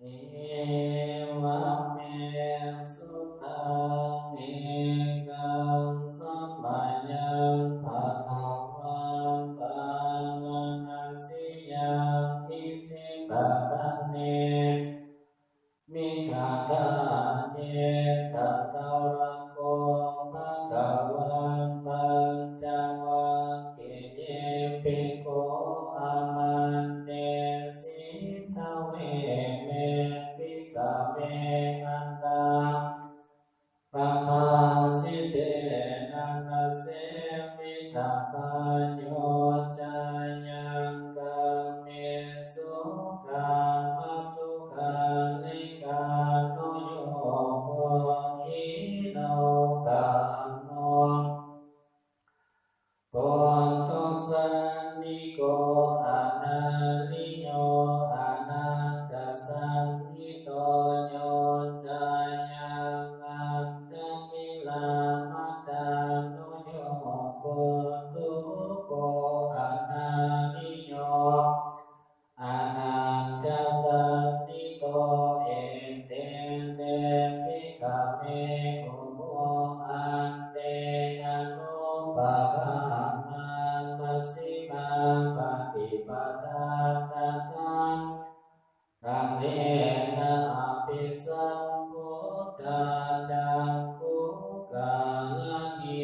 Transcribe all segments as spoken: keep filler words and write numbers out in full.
Evaṃ me sutaṃ. Ekaṃ samayaṃ bhagavā bārāṇasiyaṃ isipatane migadāye. Tatra kho bhagavā pañcavaggiye bhikkhū āmantesi: Dveme, bhikkhave, antā pabhāsitena na sevitabbā. Yo cāyaṃ kāmesu kāmasukhallikānuyogo hīno gammo pothujjaniko anariyo anatthasañhito. Yo cāyaṃ attakilamathānuyogo dukkho anariyo anatthasañhito. Ete te, bhikkhave, ubho ante anupagamma majjhimā paṭipadā tathāgatena abhisambuddhā cakkhukaraṇī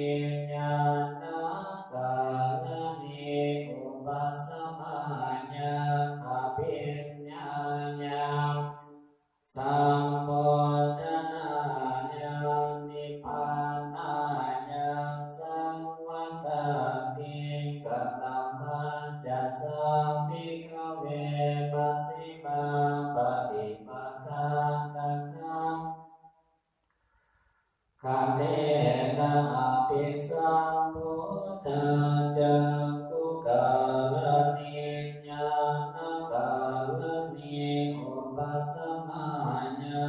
ñāṇakaraṇī upasamāya abhiññāya sambodhanaṃ nibbānāya saṃvattati. Katamā ca sā, bhikkhave, majjhimā paṭipadā tathāgatena abhisambuddhā cakkhukaraṇī ñāṇakaraṇī upasamāya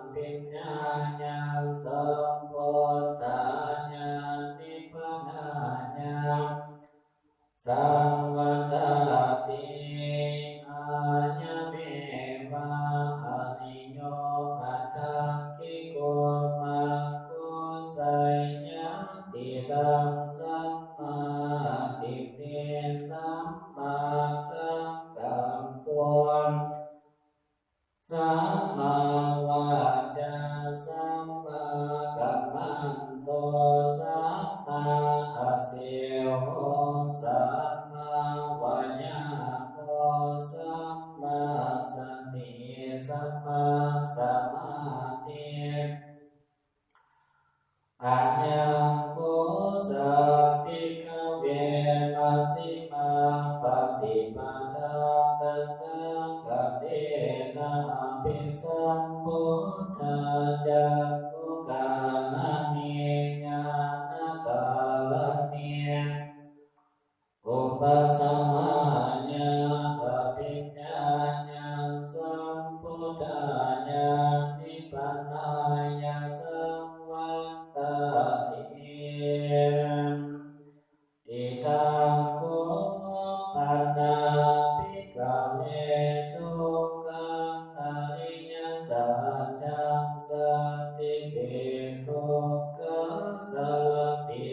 abhiññāya sambodhāya nibbānāya saṃvattati? Ayameva ariyo aṭṭhaṅgiko maggo, seyyathīdaṃ: sammādiṭṭhi sammāsaṅkappo sammāvācā sammākammanto sammāājīvo sammāvāyāmo sammāsati sammāsamādhi. Ayaṃ kho sā, bhikkhave, majjhimā paṭipadā tathāgatena abhisambuddhā cakkhukaraṇī ñāṇakaraṇī upasamāya abhiññāya sambodhāya nibbānāya saṃvattati. Idaṃ kho, pana, bhikkhave, dukkhaṃ ariyasaccaṃ. Sātīti dukkhā jarāpi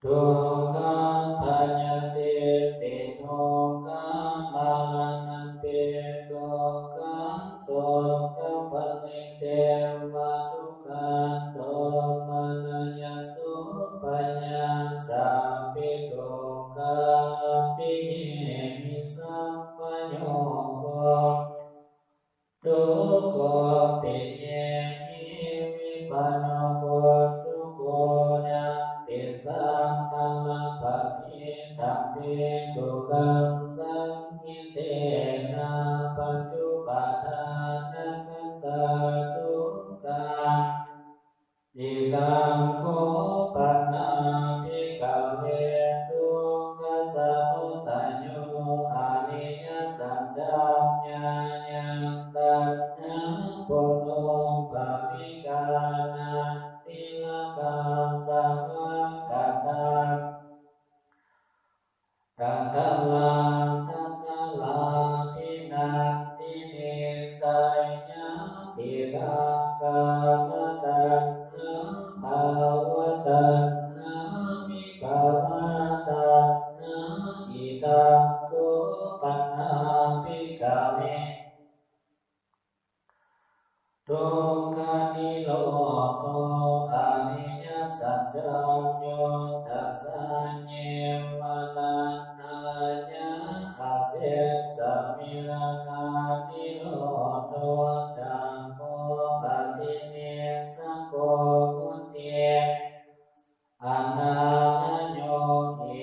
dukkhā byādhīpi dukkhā maraṇampi dukkhaṃ sokaparidevadukkhadomanassupāyāsā pi dukkhā piyehi sampayogo dukkho piyehi vippayogo dukkho yampicchaṃ na labhati tampi dukkhaṃ saṅkhittena pañcupādānakkhandhā dukkhā. Idaṃ kho pana bhikkhave dukkhasamudayo ariyasaccaṃ. Yāyaṃ taṇhā ponobbhavikā nandirāgasahagatā tatratatrābhinā Idaṃ kho paṇṇā bhikkhave dukkhanirodho ariyasaccaṃ, yo tassāyeva natthaṃ asesavirattanirodho cāgo paṭinissaggo mutti anālayo.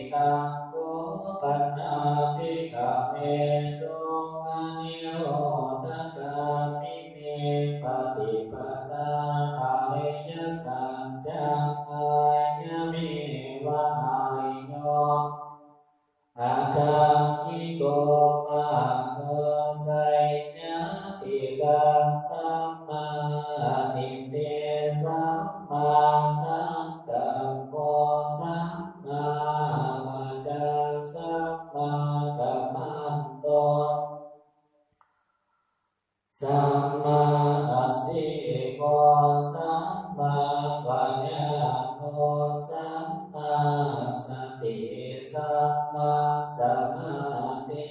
Idaṃ kho paṇṇā bhikkhave dukkhanirodhagāminī paṭipadā ariyasaccaṃ, ayameva ariyo aṭṭhaṅgiko maggo, seyyathidaṃ: sammādiṭṭhi sammāsaṅkappo sammāvācā sammākammanto sammāājīvo sammāvāyāmo sammāsati sammāsamādhi.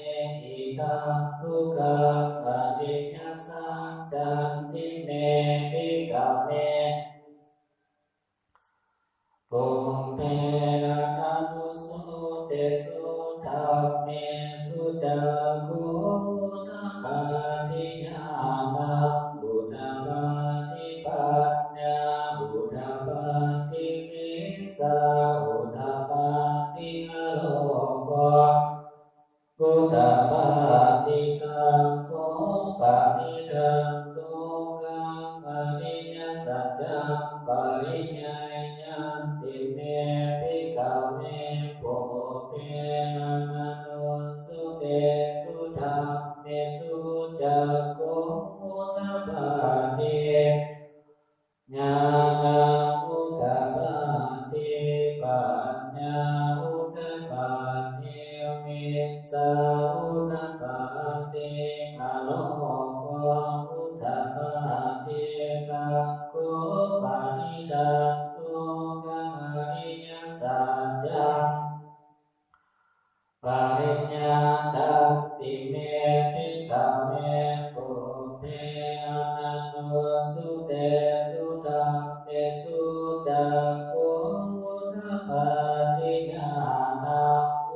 Idaṃ dukkhaṃ ariyasaccanti me bhikkhave pubbe ananussutesu dhammesu cakkhuṃ udapādi ñāṇaṃ udapādi paññā udapādi vijjā udapādi āloko udapādi. Taṃ kho panidaṃ dukkhaṃ ariyasaccaṃ pariññeyyanti me bhikkhave pubbe ananussutesu dhammesu cakkhuṃ udapādi ñāṇaṃ udapādi paññā udapādi vijjā udapādi āloko udapādi. Taṃ kho panidaṃ dukkhaṃ ariyasaccaṃ pariññātanti me bhikkhave pubbe ananussutesu dhammesu cakkhuṃ udapādi ñāṇaṃ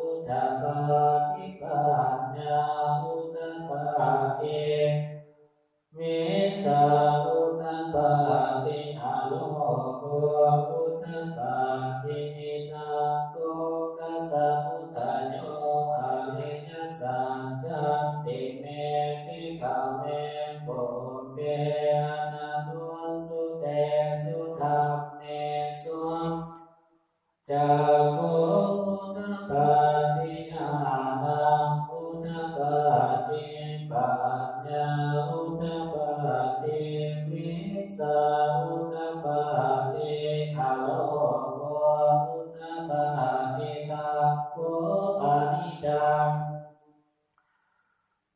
udapādi paññā udapādi vijjā udapādi āloko udapādi. Idaṃ dukkhasamudayo ariyasaccanti me bhikkhave pubbe ananussutesu dhammesu cakkhuṃ udapādi ñāṇaṃ udapādi paññā udapādi vijjā udapādi āloko udapādi. Taṃ kho panidaṃ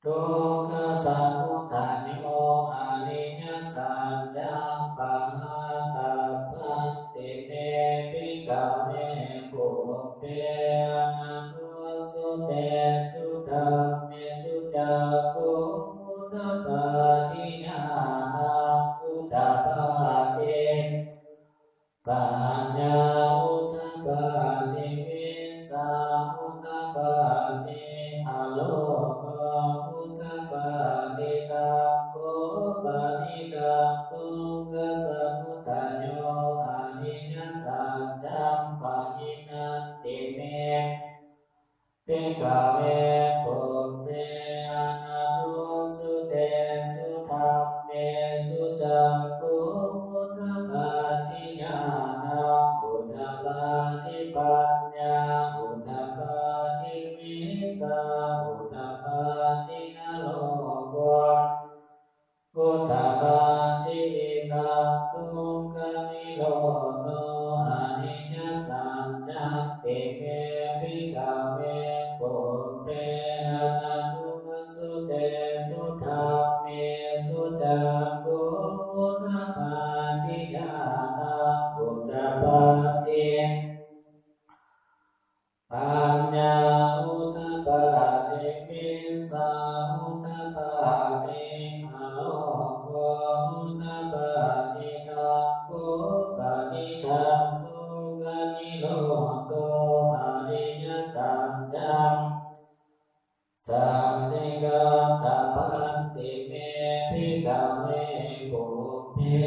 dukkhasamudayo ariyasaccaṃ pahātabbanti me bhikkhave pubbe ananussutesu dhammesu cakkhuṃ udapādi ñāṇaṃ udapādi paññā udapādi vijjā udapādi āloko udapādi. Taṃ kho panidaṃ dukkhasamudayo ariyasaccaṃ pahīnanti me bhikkhave pubbe ananussutesu dhammesu cakkhuṃ udapādi ñāṇaṃ udapādi paññā udapādi vijjā udapādi āloko udapādi. Idaṃ dukkhanirodho ariyasaccanti me bhikkhave pubbe ananussutesu dhammesu cakkhuṃ udapādi ñāṇaṃ udapādi paññā udapādi paṭivissā udapādi, āloko udapādi, taṃ kho panidaṃ dukkhanirodho ariyasaccaṃ sacchikatabbanti me bhikkhave pubbe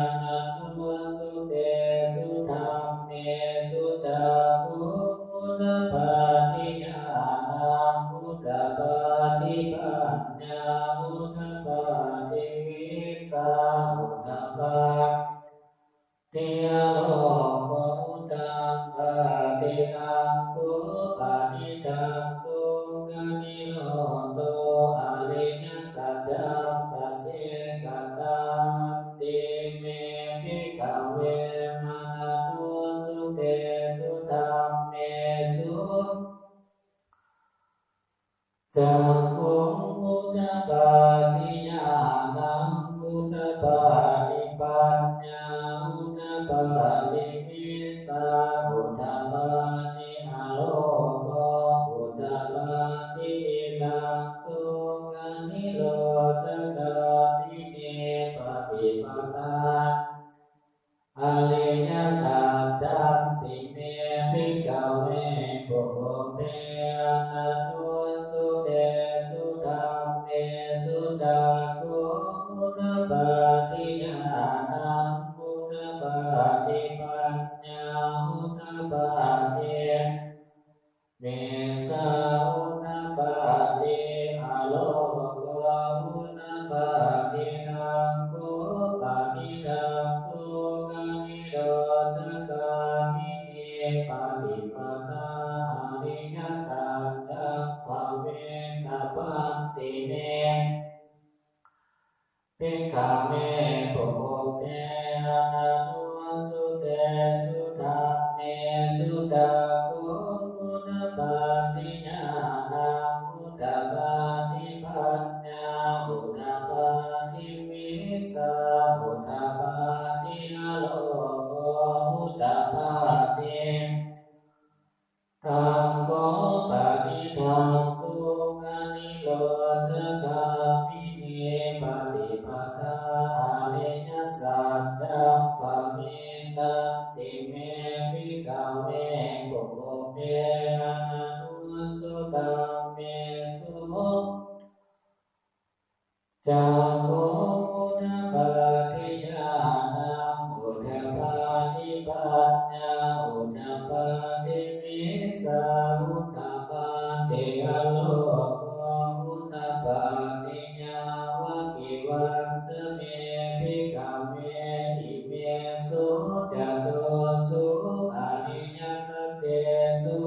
ananussutesu dhammesu cakkhuṃ udapādi, ñāṇaṃ udapādi, paññā udapādi, vijjā udapā di, āloko udapādi, taṃ kho panidaṃ dukkhanirodho ariyasaccaṃ sacchikatabbanti me bhikkhave ananussutesu dhammesu cakkhuṃ udapādi, ñāṇaṃ udapādi, paññā udapādi, vijjā udapādi, āloko udapādi. Idaṃ dukkhanirodhagāminī paṭipadā ariyasaccanti me bhikkhave pubbe ananussutesu dhammesu cakkhuṃ udapādi, ñāṇaṃ udapādi, paññā udapādi, vijjā udapādi, āloko udapādi. Taṃ kho panidaṃ dukkhanirodhagāminī paṭipadā ariyasaccaṃ bhāvetabbanti me bhikkhave pubbe ananussutesu dhammesu cakkhuṃ udapādi, ñāṇaṃ udapādi, paññā udapādi, vijjā udapādi, āloko udapādi. Taṃ kho panidaṃ dukkhanirodhagāminī paṭipadā ariyasaccaṃ bhāvetabbanti me bhikkhave pubbe ananussutesu dhammesu cakkhuṃ udapādi, ñāṇaṃ udapādi, paññā udapādi, vijjā udapādi, āloko udapādi. Yāvakīvañca me bhikkhave imesu catūsu ariyasaccesu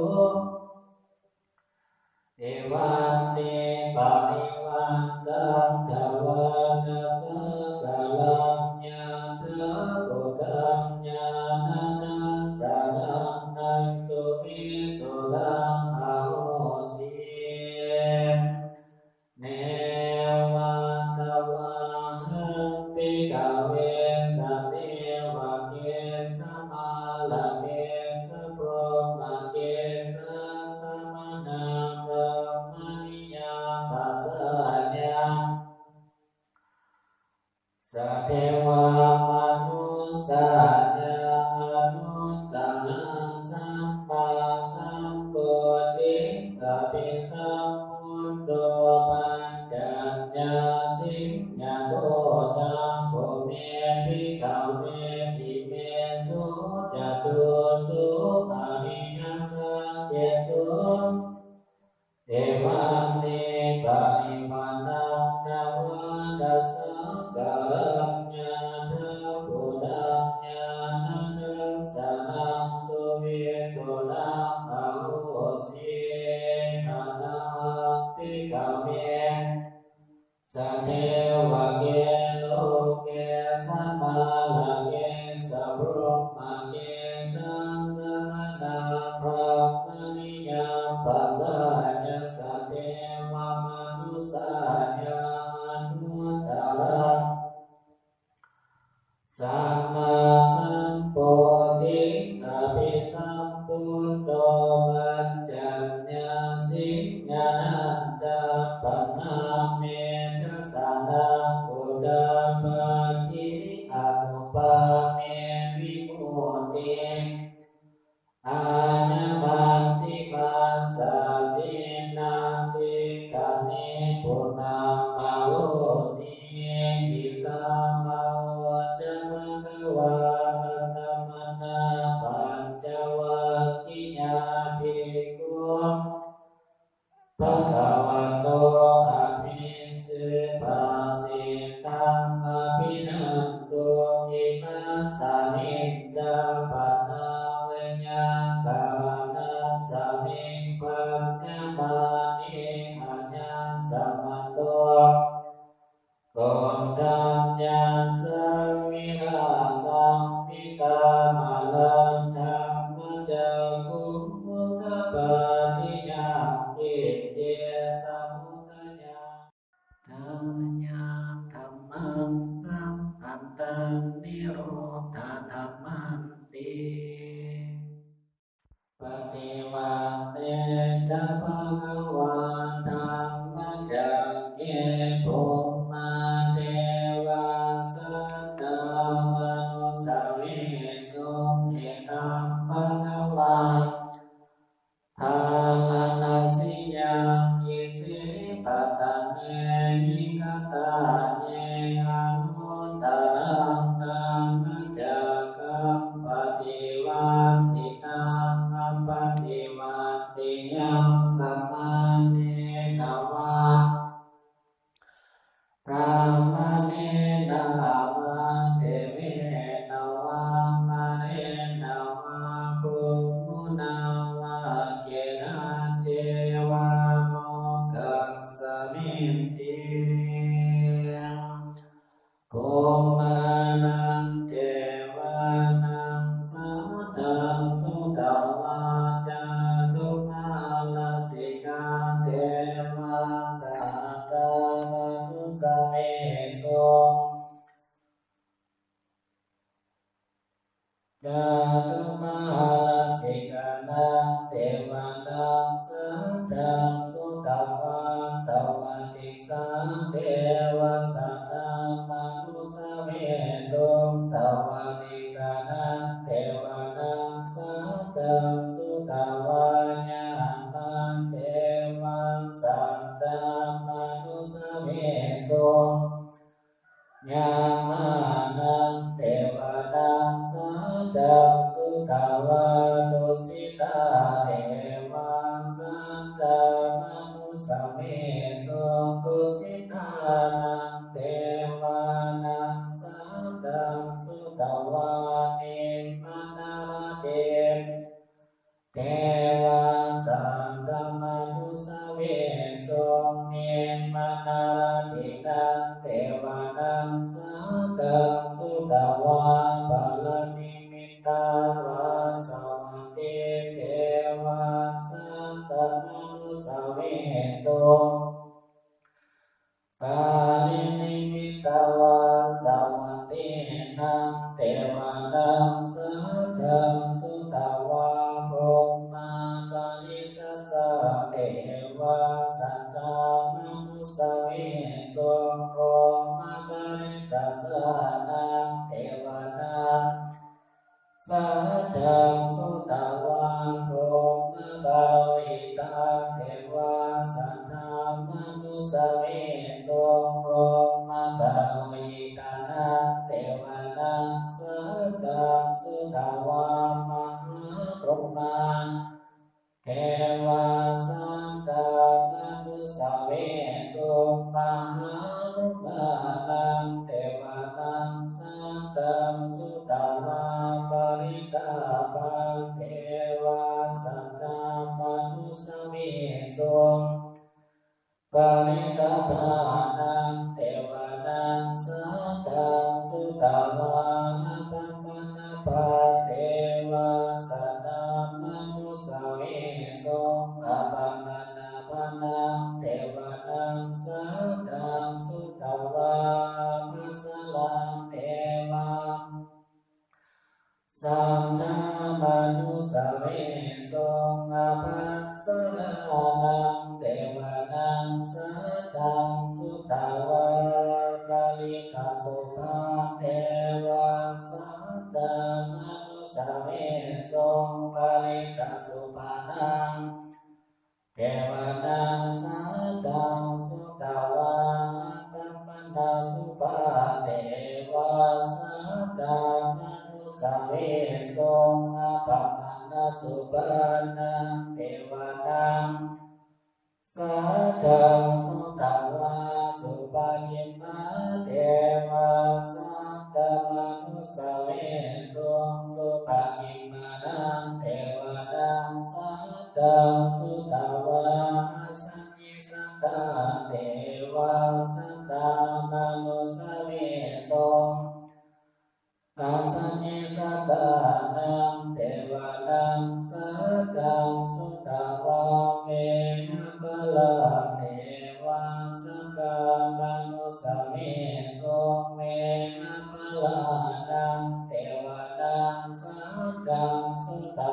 evantiparivaṭṭaṃ dvādasākāraṃ yathābhūtaṃ ñāṇadassanaṃ na suvisuddhaṃ ahosi. Neva tāvāhaṃ bhikkhave sadevake samārake sabrahmake sassamaṇabrāhmaṇiyā pajāya sadevamanussāya anuttaraṃ sammāsambodhiṃ abhisambuddho paccaññāsiṃ. Yato ca kho me bhikkhave imesu catūsu ariyasaccesu evantiparivaṭṭaṃ dvādasākāraṃ yathābhūtaṃ ñāṇadassanaṃ suvisuddhaṃ ahosi. Athāhaṃ bhikkhave sadevake loke samārake sabrahmake sassamaṇabrāhmaṇiyā pajāya sadevamanussāya anuttaraṃ sammāsambodhiṃ abhisambuddho paccaññāsiṃ. ca pana me dasanaṃ udapādi, anupāme vimutti. Ayamantimā jāti, natthidāni punabbhavoti. Idamavoca bhagavā. Attamanā pañcavaggiyā bhikkhū bhagavato abhibhāsitaṃ abhinanduṃ. Imasmiñca pana veyyākaraṇasmiṃ bhaññamāne ayasmato Koṇḍaññassa virajaṃ vītamalaṃ dhammacakkhuṃ udapādi: yaṅkiñci samudayadhammaṃ, dhammaṃ sabbantaṃ nirodhadhammanti. Paṭivatteca bhagavā dhammacakke bhummā devā saddamanussāvesuṃ: etaṃ bhagavā bārāṇasiyaṃ isipatane migadāye anuttaraṃ dhammacakkaṃ paṭivattiyaṃ appaṭivattiyaṃ samaṇena vā brāhmaṇena vā devena vā mārena vā brahmunā vā kena ceva lokasminti. Bhummānaṃ devānaṃ saddaṃ sutvā cātummahārājikā devā saddamanussāvesuṃ. Cātummahārājikānaṃ devānaṃ saddaṃ sutvā tāvatiṃsā devā saddamanussāvesuṃ. Tāvatiṃsānaṃ devānaṃ saddaṃ sutvā yāmā devā saddamanussāvesuṃ. Yāmānaṃ devānaṃ saddaṃ sutvā tusitā devā saddamanussāvesuṃ. Tusitānaṃ devānaṃ saddaṃ sutvā nimmānaratī devā saddamanussāvesuṃ. Nimmānaratīnaṃ devānaṃ saddaṃ sutvā paranimmitavasavattī devā saddamanussāvesuṃ. Paranimmitavasavattīnaṃ devānaṃ saddaṃ sutvā brahmapārisajjā devā saddamanussāvesuṃ. Brahmapārisajjānaṃ devānaṃ saddaṃ sutvā brahmapurohitā devā saddamanussāvesuṃ. Brahmapurohitānaṃ devānaṃ saddaṃ sutvā mahābrahmā devā saddamanussāvesuṃ. Mahābrahmānaṃ devānaṃ saddaṃ sutvā parittābhā devā saddamanussāvesuṃ. Parittābhānaṃ devānaṃ saddaṃ sutvā appamanābhā devā saddamanussāvesuṃ. Appamanābhānaṃ devānaṃ saddaṃ sutvā appasārā devā saddamanussāvesuṃ. Appasārānaṃ devā sutvā supaṭimaṃ devā saddamanussāvesuṃ. Supaṭimanānaṃ devānaṃ saddaṃ sutvā asaññi- satā devā saddamanussāvesuṃ. Asaññisatānaṃ devānaṃ saddaṃ sutvā vehapphalā devā saddamanussāvesuṃ. Vehapphalānaṃ devānaṃ saddaṃ sutvā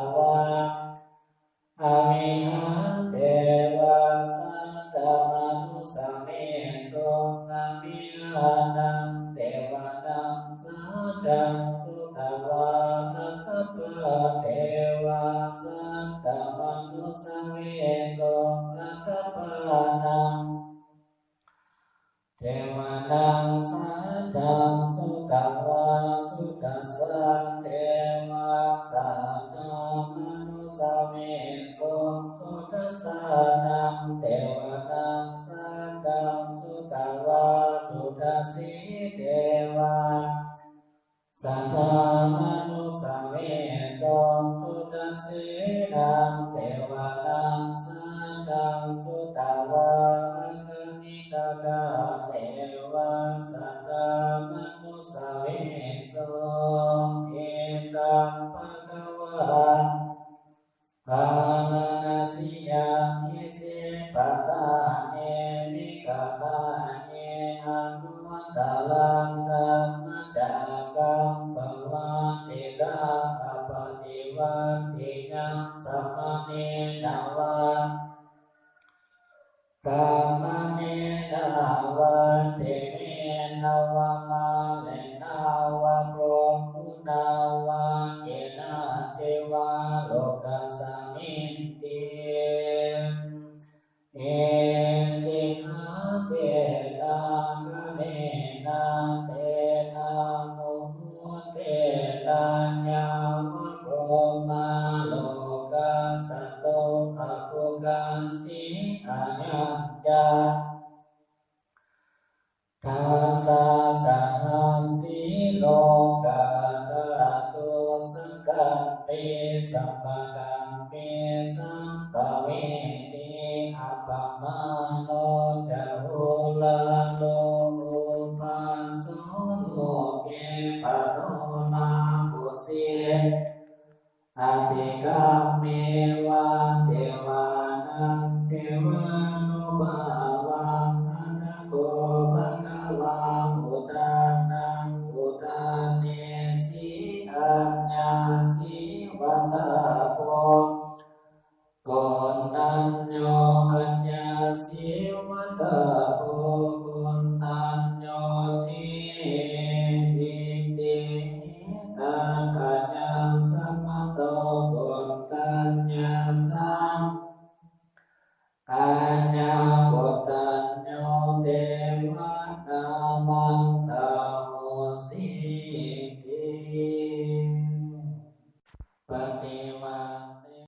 avihā devā saddamanussāvesuṃ. Avihānaṃ devānaṃ saddaṃ sutvā atappā devā saddamanussāvesuṃ. Atappānaṃ devānaṃ saddaṃ sutvā sudassā devā saddamanussāvesuṃ. Sudassānaṃ devānaṃ saddaṃ sutvā sudassī devā saddamanussāvesuṃ. Sudassīnaṃ devānaṃ saddaṃ sutvā akaniṭṭhakā devā saddamanussāvesuṃ. Etaṃ bhagavā Bārāṇasiyaṃ isipatane migadāye anuttaraṃ dhammacakkaṃ pavattitaṃ appaṭivattiyaṃ samaṇena vā brāhmaṇena vā devena vā mārena vā brahmunā vā kenaci vā lokasminti. Itiha tena khaṇena tena muhuttena yāva brahmalokā saddo abbhuggacchi. Ayañca dasasahassī lokadhātu saṅkampi sampakampi sampavedhi. Appamāṇo ca oḷāro obhāso loke pāṇo nāpusi. Atikkammeva devānaṃ devānubhāvaṃ. Atha kho bhagavā udānaṃ udānesi: Aññāsi vata bho koṇḍañño, aññāsi vata bho koṇḍaññoti. Itihidaṃ āyasmato koṇḍaññassa